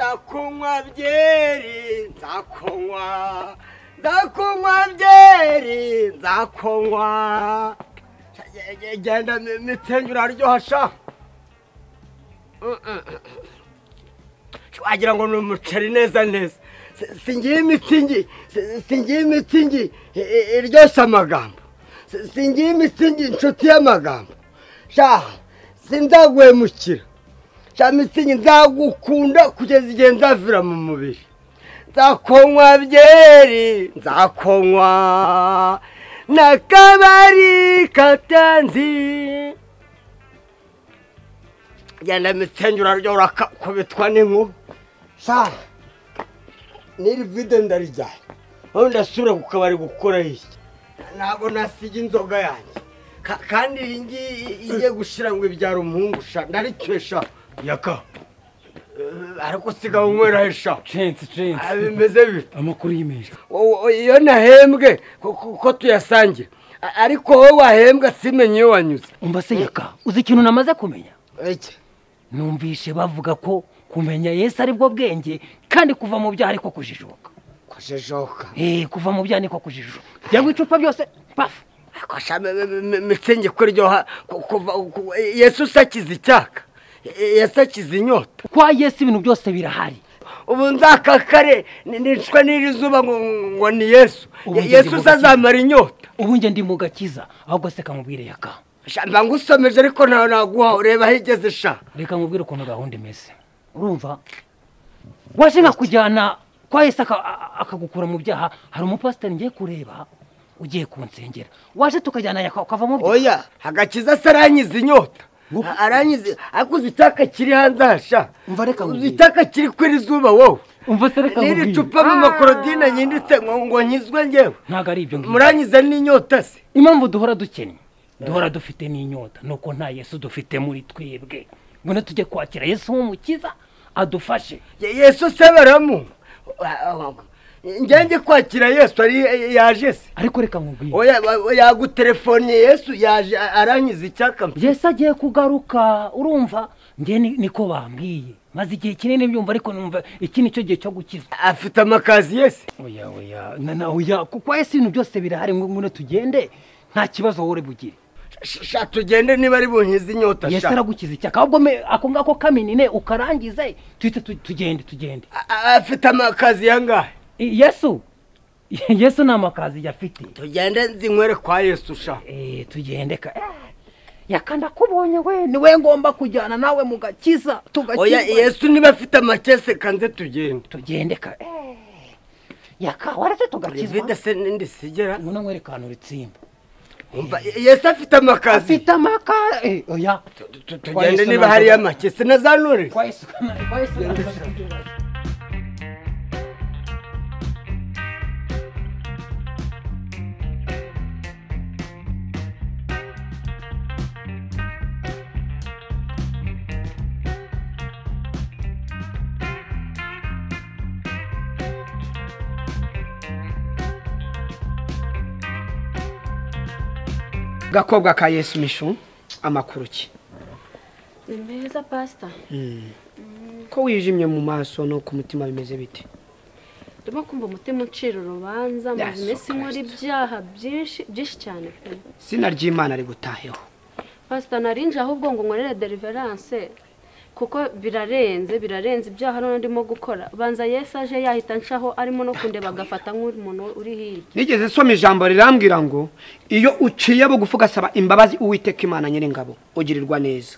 Nzakunywa byeri, nzakunywa, nzakunywa byeri, nzakunywa. Genda mitsengi uraryoha sha. Wagira ngo ni umuceri neza neza. Singiye imitsingi, singiye imitsingi iryoshya amagambo. Singiye imitsingi inshuti y'amagambo. Sha, sinzaguhemukira. Sha mitsingi nzagukunda kugeza igihe nzavira mu mubiri. Nzakunywa byeri, nzakunywa n'akabari katanzi. Genda mitsengi uraryoha urakubitwa n'inkuba. Sha, n'iri vide ndarijyanye. Aho ndasubira ku kabari gukora iki? Ntabwo nasiga inzoga yanjye. Kandi iyi ngiyi igiye gushira ngo ibyara umuhungu sha, ndarikesha. Yaka. Ariko siga unywera sha. Chance chance. Bimeze bite? Amakuru y'imeje. Iyo nahembwe kuko tuyasangira. Ariko wowe wahembwa simenye iyo wanyuze. Umva se Yaka, uzi ikintu namaze kumenya? Iki? Numvishe bavuga ko kumenya Yesu ari bwo bwenge kandi kuva mu byaha ariko kujijuka. Kujijuka. Kuva mu byaha niko kujijuka. Cyangwa icupa byose paf. Ariko sha mitsengi kuryoha kuva Yesu sakiza icyaka. Yesu akiza inyota. Kwa Yesu ibintu byose birahari. Ubu nzakakare nicwa n'iri zuba ngo ni Yesu. Yesu azamara inyota. Ubu nge ndi mu gakiza ahubwo se kamubwire Yaka. Sha mba ngusomeje ariko ntawe naguha ureba aho igeze sha. Reka nkubwire ukuntu gahunda imeze. Urumva? Waje nkakujyana kwa Yesu akagukura mu byaha, hari umupasiteri ngiye kureba ugiye kunsengera. Waje tukajyana Yaka ukava mu byaha. Oya, agakiza se aranyiza inyota. Aranyize akuze icyaka kiri hanze aha. Umva reka nkubwire. Icyaka kiri kwiri zuba wowe. Umva se reka nkubwire. N'iri cupa mu makorodine nyinditse ngo nkizwe ngewe. Ntabwo ari ibyo ngibyo. Muranyiza n'inyota se. Impamvu duhora dukennye, duhora dufite n'inyota, nuko nta Yesu dufite muri twebwe. Ngwino tujye kwakira Yesu nk'umukiza adufashe. Yesu se baramu. Njye kwakira Yesu ari yaje se. Ariko reka nkubwire. Oya yagutelefone Yesu yaje aranyiza icyaka. Yesu agiye kugaruka urumva nge niko bambwiye. Maze igihe kinini mbyumva ariko numva iki nicyo gihe cyo gukizwa. Afite amakazi Yesu. Oya oya na oya kuko Yesu ibintu byose birahari ngwino tugende nta kibazo wowe bugire. Sha tugende niba ari bunkize inyota sha. Yesu aragukiza icyaka ahubwo ako ngako kaminine ukarangize tuhite tugende tugende. Afite amakazi yangahe? Yesu Yesu nta makazi yafite. Tugende nzinywere kwa Yesu sha. Tugende ka. Yaka ndakubonye we niwe ngomba kujyana nawe mu gakiza tugakizwa. Oya Yesu niba afite amakese kanze tugende. Tugende ka. Yaka waretse tugakizwa. Vide se nindi sigera. Ngona nkwereka ahantu ritsimba. Umva Yesu afite amakazi. Afite amakazi. Oya tugende niba hari amakese na za nure. Kwa Yesu kwa Yesu. Gakobwa ka Yesu Mishu amakuru ki? Ni meza pastor. Ko wijimye mu maso no ku mutima bimeze bite? Ndimo kumva umutima ucira urubanza maze iminsi nkora ibyaha byinshi byinshi cyane pe. Izina ry'Imana ari gutaheho. Pastor narinje ahubwo ngo nkorere deliverance kuko birarenze birarenze ibyaha none ndimo gukora. Banza Yesu aje yahita nshaho arimo no kundeba agafata nk'umuntu uri hirya. Nigeze soma ijambo rirambwira ngo iyo uciye bugufi ugasaba imbabazi Uwiteka Imana Nyiringabo ugirirwa neza.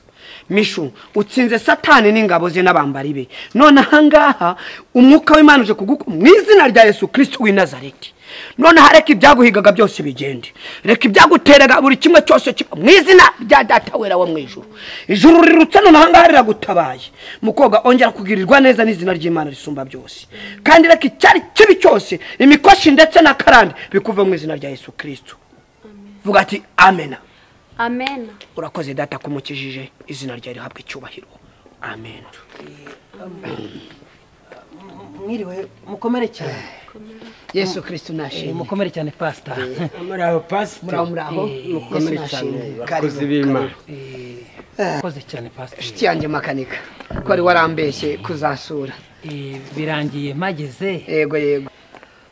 Mishu utsinze Satani n'ingabo ze n'abambari be. None ahangaha umwuka w'Imana uje kuguka mu izina rya Yesu Kristo w'i Nazareti. None hareka ibyaguhigaga byose bigende. Reka ibyaguteraga buri kimwe cyose mu izina rya Data wera wo mu ijuru. Ijuru rirutse none ahangaha riragutabaye. Mukobwa ongera kugirirwa neza n'izina ry'Imana risumba byose. Kandi reka icyari kibi cyose imikoshi ndetse na karande bikuva mu izina rya Yesu Kristo. Vuga ati amena. Amen. Urakoze Data kumukijije izina rye rihabwe icyubahiro. Amen. Mwiriwe mukomere cyane. Yesu Kristo nashimwe. Mukomere cyane pastor. Muraho pastor. Muraho muraho. Mukomere cyane. Bakozi b'Imana. Mukoze cyane pastor. Inshuti yanjye makanika. Ko ari warambeshye kuzasura. Birangiye mageze. Yego yego.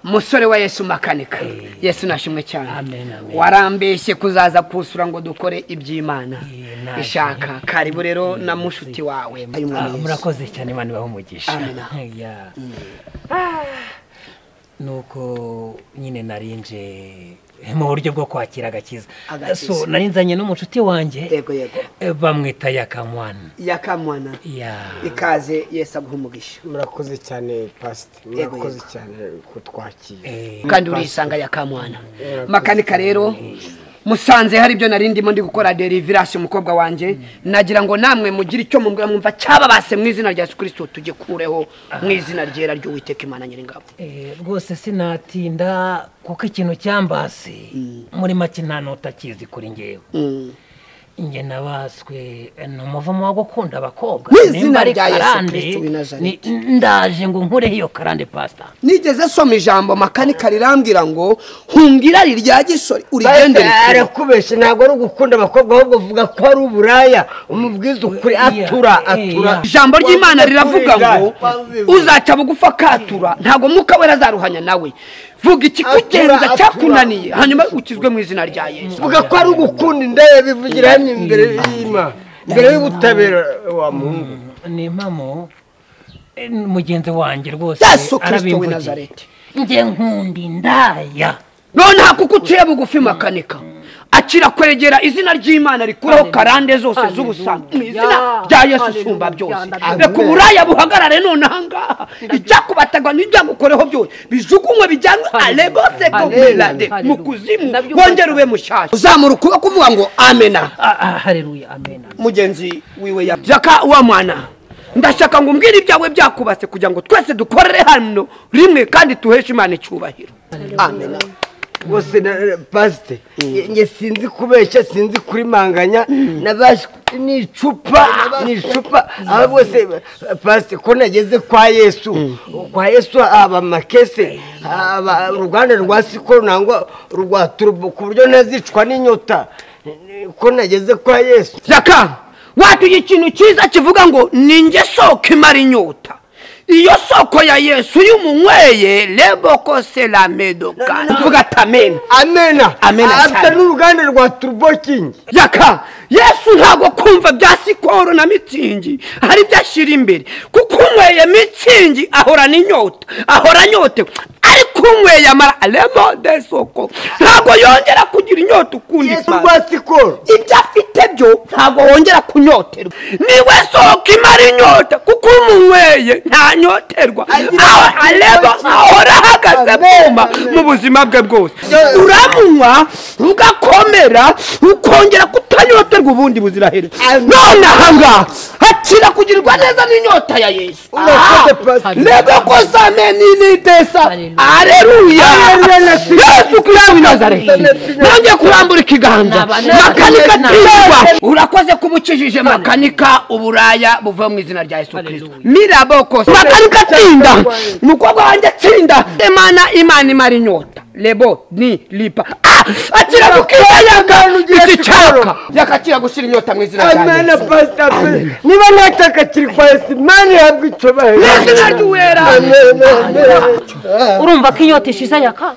Musore wa Yesu makanika. Yesu nashimwe cyane. Amen amen. Warambeshye kuzaza kusura ngo dukore iby'Imana. Ishaka karibu rero na mushuti wawe. Murakoze cyane Imana ibahe umugisha. Amen. Nuko nyine narinje mu buryo bwo kwakira agakiza. So narinzanye n'umucuti wanjye. Yego yego. Bamwita Yakamwana. Yakamwana. Ya. Ikaze Yesu aguhe umugisha. Murakoze cyane pastor. Murakoze cyane kutwakira. Kandi urisanga Yakamwana. Makanika rero musanze hari ibyo narindimo ndi gukora deliverance umukobwa wanjye, nagira ngo namwe mugire icyo mumbwira mwumva cyababase mu izina rya Yesu Kristo tugikureho mu izina ryera ry'Uwiteka Imana Nyiringabo. Rwose sinatinda kuko ikintu cyambase muri make nta nota kizi kuri ngewe. Nge nabaswe n'umuvumo wo gukunda abakobwa. Izina rya Yesu Kristo w'i Nazareti. Ndaje ngo nkureho iyo karande pastor. Nigeze soma ijambo makanika rirambwira ngo hungira rya gisori urigendere. Arakubeshe ntabwo ari ugukunda abakobwa ahubwo uvuga ko ari uburaya umubwiza ukuri atura atura. Ijambo ry'Imana riravuga ngo uzaca bugufa katura ntabwo Mwuka Wera azaruhanya nawe. Vuga ikikugenza cyakunaniye hanyuma ukizwe mu izina rya Yesu. Vuga ko ari ugukunda indaya bivugira hamwe imbere y'Imana imbere y'ubutabera wa Mungu. Ni impamo mugenzi wanjye rwose Yesu Kristo w'i Nazareti. Nge nkunda indaya. None kuko uciye bugufi makanika akira kwegera izina ry'Imana rikuraho karande zose z'ubusambo mu izina rya Yesu usumba byose. Reka uburaya buhagarare none ahangaha icyakubatagwa n'ibyagukoreho byose bijugunywe bijyanwe alebose gomelade mu kuzimu wongere ube mushyashya. Uzamura ukuboko uvuga ngo amena. Haleluya amena. Mugenzi wiwe ya Jaka wa mwana, ndashaka ngo umbwire ibyawe byakubase kugira ngo twese dukorere hano rimwe kandi tuheshe Imana icyubahiro. Amena. Rwose pasite nge sinzi kubeshya sinzi kurimanganya nabashe n'icupa n'icupa aho bose pasite ko nageze kwa Yesu kwa Yesu aba makese aba uruganda rwa sikoro nangwa rwa turbo ku buryo ntazicwa n'inyota ko nageze kwa Yesu. Yaka watuye ikintu cyiza kivuga ngo ninjye soko imara inyota. Iyo soko ya Yesu y'umunyweye leboko selamedoka. Tuvuga amen. Amena. Amena. Afite n'uruganda rwa Turbo King. Yaka Yesu ntago kumva bya sikoro na mitsingi hari byashira imbere kuko unyweye mitsingi ahora n'inyota ahora anyotewe ariko unyweye amara lemo de soko ntago yongera kugira inyota ukundi. Yesu rwa sikoro ibyo afite byo ntago wongera kunyoterwa. Niwe soko imara inyota kuko umunyweye nta nyoterwa aleba ahora ahagaze bwuma mu buzima bwe bwose. Uramunywa ugakomera ukongera kutanyoterwa ubundi buzirahere. None ahangaha hakira kugirirwa neza n'inyota ya Yesu. Legokosameniidesa. Haleluya. Yesu Kristo w'i Nazareti. Nanjye kurambura ikiganza makanika tirwa. Urakoze kubukijije makanika uburaya buva mu izina rya Yesu Kristo. Miraboko makanika tsinda umukobwa wanjye tsinda. Imana Imana imara inyota lebo ni lipa akira gukira iki cyaka yakakira gushira inyota mu izina rya Yesu. Amen pastor. Niba nataka kiri kwa Yesu Imana ihabwe icyubahiro. Izina ry'Uwera. Urumva ko inyota ishize Yaka?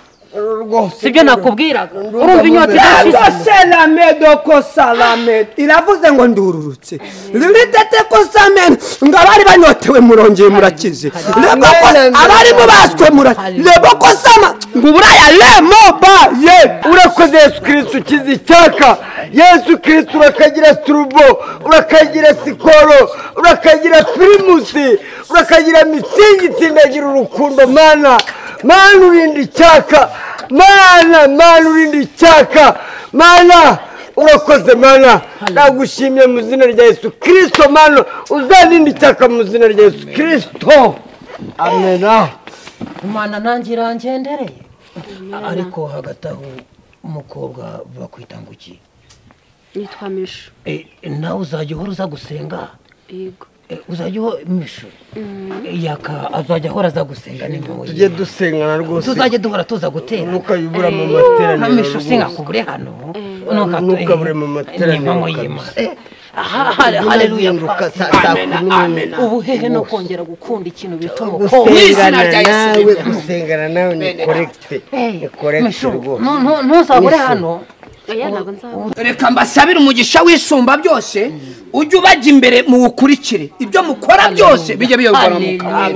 Sibyo nakubwiraga. Urumva inyota ishize. Selamedo salame iravuze ngo ndururutse ritete ko samen ngo abari banyotewe murongeye murakize abari mubaswe murakize leboko sama ngo uburaya lemo ba ye. Urakoze Yesu Kristo ukize icyaka. Yesu Kristo urakagira turbo urakagira sikoro urakagira primusi urakagira mitsingi itsindagira urukundo. Mana Mana urinda icyaka. Mana Mana urinda icyaka. Mana urakoze Mana nagushimye mu izina rya Yesu Kristo. Mana uzarinda icyaka mu izina rya Yesu Kristo. Amena. Imana nanjye irangendereye. Ariko hagati aho umukobwa bakwita ngo iki? Nitwa Mishu. Nawe uzajya uhora uza gusenga? Yego. Uzajya uhora Mishu? Yaka azajya ahora aza gusenga n'impuhwe. Tujye dusengana rwose. Tuzajye duhora tuza gutera. Ntukayibura mu materaniro. Mishu singakubure hano. Ntukabure mu materaniro. Haleluya. Amen. Ubu hehe no kongera gukunda ikintu bita umukobwa. Nawe gusengana nawe ni correct. Ni correct rwose. Ntuzabure hano. Reka mbasabire umugisha w'isumba byose, ujye ubajya imbere muwukurikire, ibyo mukora byose bijye biyoborwa mu Mwuka.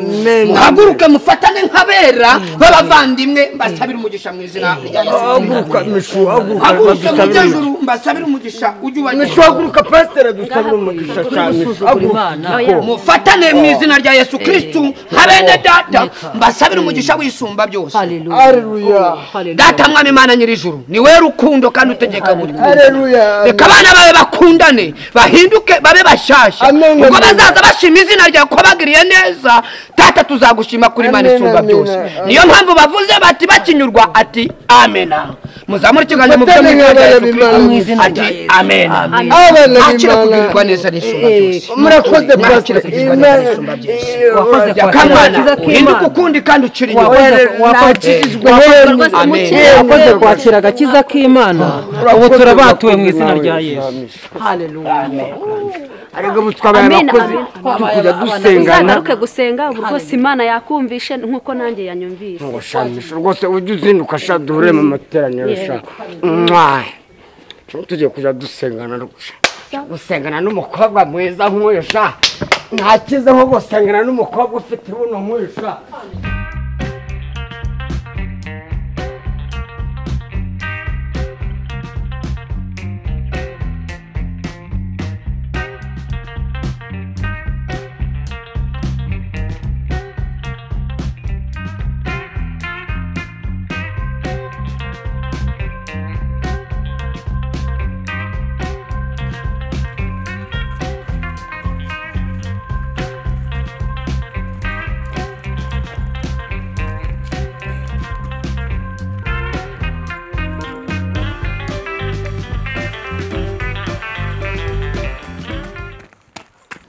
Muhaguruke mufatane nk'abera b'abavandimwe, mbasabire umugisha mu izina rya Yesu. Haguruka Mishu, haguruka mujye ijuru, mbasabire umugisha ujye ubajya Mishu, haguruka pastor, dusabire umugisha cyane. Mufatane mu izina rya Yesu Kristo nk'abene data, mbasabire umugisha w'isumba byose. Haleluya. Data mwami Imana nyir'ijuru, ni we rukundo kandi utegeka gukunda. Haleluya. Reka abana bawe bakundane, bahinduke babe bashasha, ubwo bazaza bashima izina ryawe ko bagiriye neza. Tata tuzagushima kuri Imana isumba byose. Niyo mpamvu bavuze bati bakinyurwa ati amena. Muzamure ikiganza mu byo mu ati amena. Akira kugirirwa neza n'isumba byose. Murakoze pastor. Wakoze kwakira uhinduke ukundi kandi ukiri inyuma. Wakoze kwakira agakiza k'Imana. Ubu turabatuwe mu izina rya Yesu. Haleluya. Ariko twabaye abakozi tukujya dusengana. Uzagaruke gusenga ubu rwose Imana yakumvishe nkuko nanjye yanyumvise. Ngo shamisha rwose ujye uzinduka sha duhure mu materaniro sha. Tugiye kujya dusengana rwose. Gusengana n'umukobwa mwiza nk'uyu sha. Nta cyiza nko gusengana n'umukobwa ufite ibuno nk'uyu sha.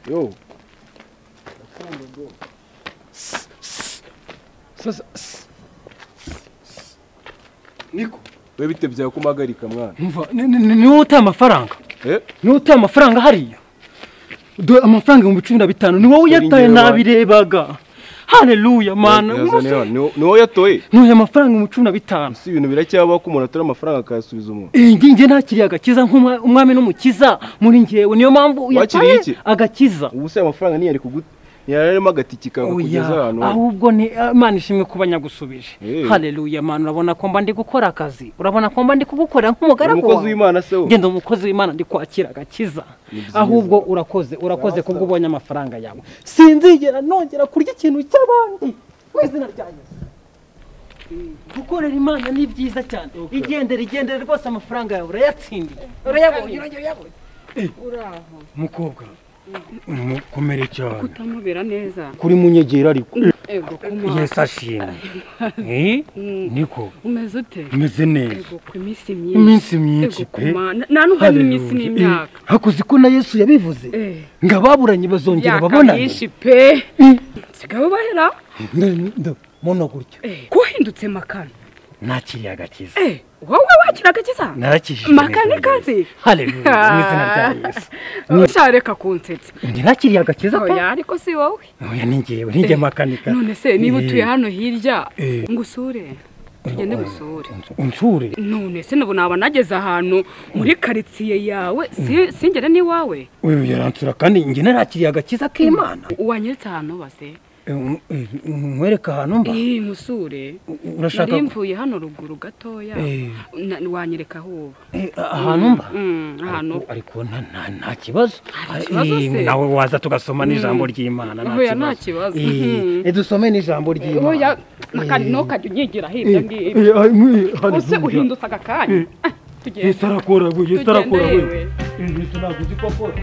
Yo. Niko, we bite byawe kumagarika mwana. Umva, ni wowe utaye amafaranga. Ni wowe utaye amafaranga hariya. Dore amafaranga 15,000 ni wowe uyataye nabirebaga. Haleluya mana. Ni wowe yatoye. Ni amafaranga 15,000. Si ibintu biracyabaho ko umuntu atora amafaranga akayasubiza umuntu. Nginge ntakiriye agakiza nk'umwami n'umukiza muri ngewe, niyo mpamvu uyataye agakiza. Ubu se amafaranga ntiyari kuguta. Yararimo agatiki kawe kugeza ahantu. Ahubwo ni Imana ishimwe kuba nyagusubije. Haleluya mana, urabona ko mba ndi gukora akazi. Urabona ko mba ndi kugukorera nk'umugaragu wawe. Umukozi w'Imana se wo. Ngenda umukozi w'Imana ndi kwakira agakiza. Ahubwo urakoze, urakoze kubwo ubonye amafaranga yawe. Sinzigera nongera kurya ikintu cy'abandi mu izina rya Yesu. Gukorera Imana ni byiza cyane. Igendere igendere rwose amafaranga yawe urayatsindiye. Urayabonye, urayabonye. Uraho. Mukobwa mukomere cyane. Kutamubera neza. Kuri munyegera ariko. Ego kuma. Yesu ashimwe. Niko. Umeze ute? Umeze neza. Ego ku iminsi myinshi. Iminsi myinshi pe. Nta n'iminsi n'imyaka. Hakuzi ko na Yesu yabivuze. Ngo ababuranye bazongera babonane. Myinshi pe. Sigaho bahera. Mono gutya. Kuhindutse makana. Nakiriye agakiza. Wowe wakira agakiza? Narakijijwe. Makane kazi. Haleluya mu izina rya Yesu. Ushareka kunsetsa. Nakiriye agakiza pe. Oya ariko si wowe. Oya ningewe ninge makanika. None se niba utuye hano hirya ngusure. Tugende gusure. Unsure? None se nubu naba nageze ahantu muri quartier yawe singere ni wawe. Uyu yaransura kandi nge narakiriye agakiza k'Imana. Wanyeretse ahantu base. Nkwereka ahantu mba? Musure. Urashaka nari mvuye hano ruguru gatoya. Wanyereka aho uba. Ahantu mba? Ahantu. Ariko nta kibazo. Nawe waza tugasoma n'ijambo ry'Imana nta kibazo. Dusome n'ijambo ry'Imana. Oya nakandi nokajya unyigira hirya ngiye. Use uhindutse aka kanya. Tugende. Yesu arakora we, Yesu arakora we. Yesu ntabwo uzi ko akora.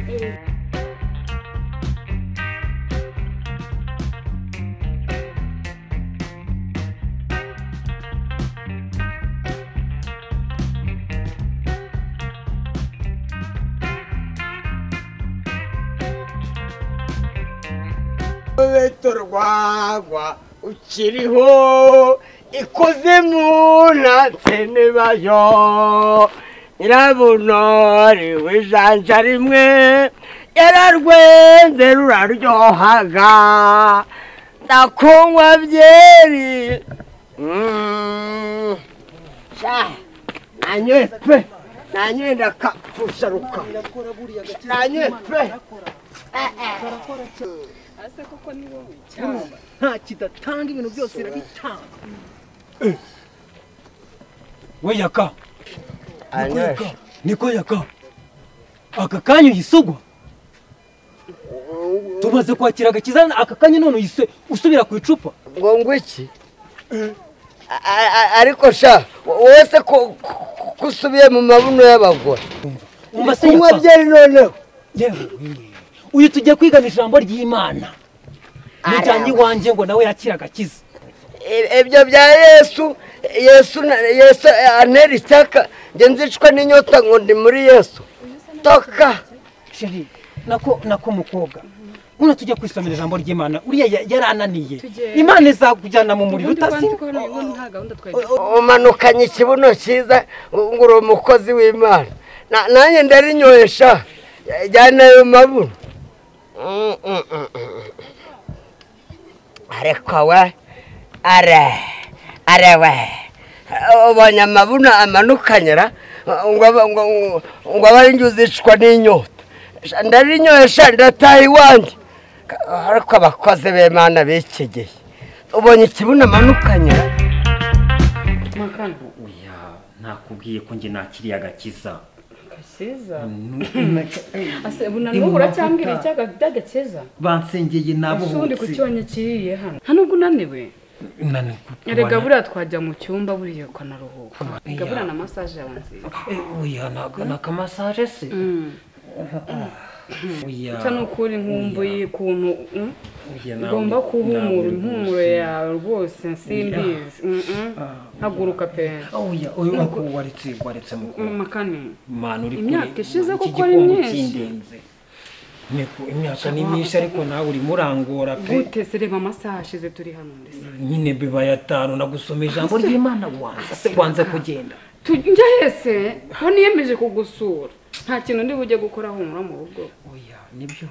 Rwagwa ukiriho ikuzimu natse nibayo Nyirabunori w'ijanja rimwe yararwenze ruraryohaga ndakunywa byeri. Nanyoye pe, nanyoye ndakapfusha ruka, nanyoye pe. Nta kidatanga, ibintu byose irabitanga. We yaka, niko yaka, aka kanya uyisugwa tumaze kwakira agakiza, aka kanya none uyise usubira ku icupa ngo ngwiki. Ariko sha wese ko kusubiye mu mabuno y'abagore kunywa byeri noneho. Uyu tujya kwigana ijambo ry'Imana mujyanye iwanjye ngo nawe yakira agakiza. Ibyo bya Yesu, Yesu Yesu antera icyaka, njye nzicwa n'inyota ngo ndi muri Yesu. Toka sheri, nako mukobwa uno tujya kwisomera ijambo ry'Imana, uriya yarananiye. Imana izakujyana mu muriro utasi. Umanukanye ikibuno cyiza ngo uri umukozi w'Imana, nanjye ndarinyohesha jyana ayo mabuno. Ariko we are we ubonye amabuno amanukanyera ngo abe ari njye uzicwa n'inyota. Ndarinyohesha ndataha iwanjye. Ariko abakozi b'Imana b'iki gihe ubonye ikibuno amanukanyera. Oya, nakubwiye ko njye nakiriye agakiza. Uracyambwira icyaga by'agakiza? Bansengeye nabohotse. Ubundi kuki wanyakiriye hano? Nta nubwo unaniwe? Erega buriya twajya mu cyumba buriya ukanaruhuka. Erega buriya na massage yawe nziza. Oya, naka massage se? Oya. Cya nukuri nkumbuye ukuntu ugomba kuhumura impumuro yawe rwose simbizi. Haguruka pe. Oya, oya waretse mukuru. Makane. Mana uri kure. Imyaka ishize kuko ari myinshi. Niko imyaka ni myinshi ariko nawe uri murangora pe. Gute se reba amasaha ashize turi hano ndese. Nyine bibaye 5 nagusoma ijambo ry'Imana wanze kugenda. Tujya hese ko niyemeje kugusura. Nta kintu ndi bujye gukora humura mu rugo. Oya, nibyo.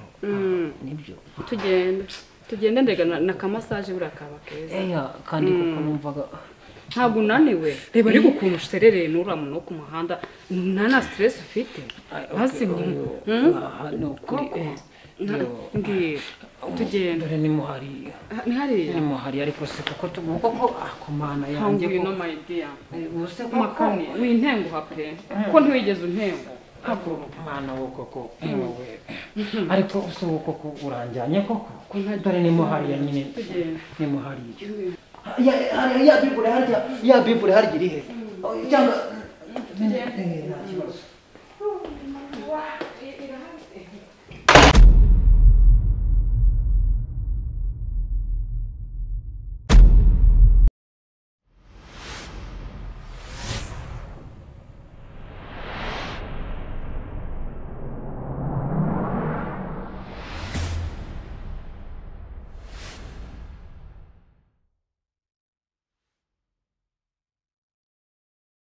Nibyo. Tugende. Tugende ndega na kamassage buriya kaba keza. Eya, kandi kuko numvaga ntabwo unaniwe. Reba ariko ukuntu userereye n'uriya muntu wo ku muhanda, nta na stress ufite. Hasi koko. Ngiye tugenda. Dore ni muhariya. Ni hariya. Ni muhariya ariko se kuko tuvuga ko akomana yanjye ko. No my dear. Ubuse makane wintenguha pe. Ko ntiwigeze untenguha. Mana wo koko wowe. Ariko usuko koko uranjyanye koko. Dore ni muhariya nyine. Ni muhariya. Ya Bible harya, ya Bible harya iri he? Cyangwa nta kibazo.